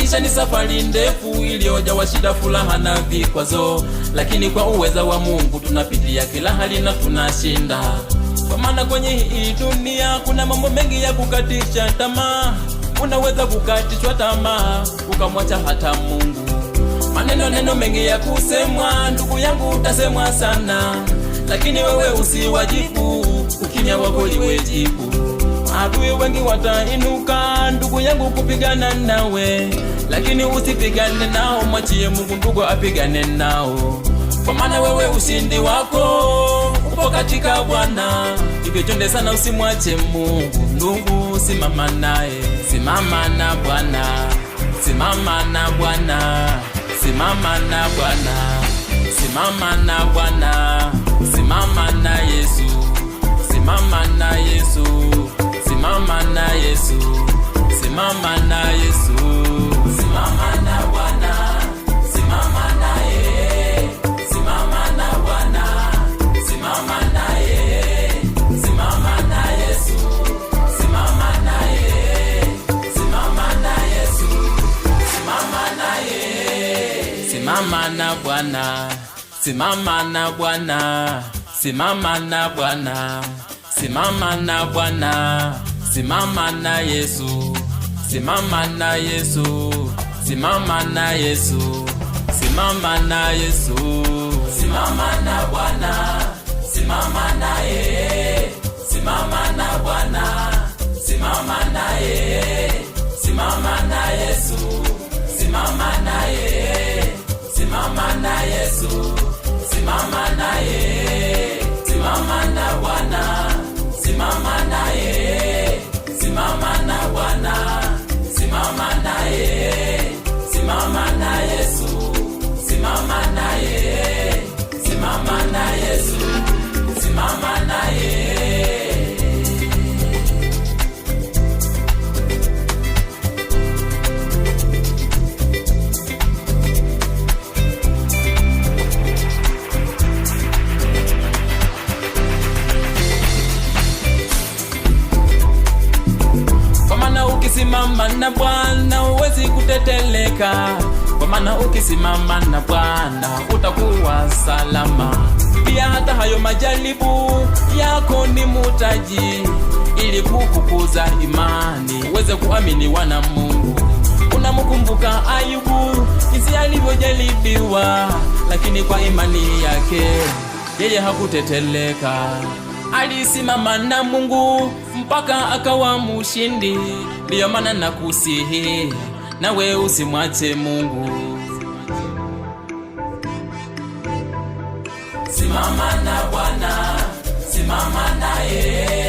Maisha ni safari ndefu iliyojawa shida, furaha na vikwazo, lakini kwa uweza wa Mungu tunapitia kila hali na tunashinda. Kwa maana kwenye hii dunia kuna mambo mengi ya kukatisha tamaa. Unaweza kukatishwa tamaa ukamwacha hata Mungu. Maneno neno mengi ya kusemwa, ndugu yangu, utasemwa sana, lakini wewe usiwajibu, ukimya wako liwe jibu. Adui wengi watainuka, ndugu yangu, kupigana nawe, lakini usipigane nao, mwachie Mungu ndugu apigane nao, kwa maana wewe ushindi wako upo katika Bwana. Hivyo chonde sana, usimwache Mungu ndugu, simama naye, simama na Bwana, simama na Bwana, simama na Bwana, simama na Bwana, simama na Yesu, simama na Yesu, simama na Yesu, simama na Yesu, simama na Bwana, simama naye, simama na Bwana, simama naye, simama na Yesu, simama naye, simama na Yesu, simama naye, simama na Bwana, simama na Bwana, simama na Bwana, simama na Bwana, simama na Yesu, simama na Yesu, simama na Yesu, simama na Yesu, simama na Bwana, simama naye, simama na Bwana, simama naye, simama na Yesu, simama naye, simama na Yesu, simama naye, simama na Bwana, simama naye, simama na Bwana, simama naye, simama na Yesu, simama naye, simama na Yesu, simama naye. Kwa maana ukisimama na Bwana huwezi kuteteleka, kwa maana ukisimama na Bwana utakuwa salama. Pia hata hayo majaribu yako ni mutaji, ili kukukuza imani uweze kuaminiwa na Mungu. Unamkumbuka Ayubu jinsi alivyojaribiwa, lakini kwa imani yake yeye hakuteteleka. Alisimama na Mungu mpaka akawa mushindi. Ndiyo maana nakusihi nawe usimwache Mungu. Simama na Bwana, simama naye.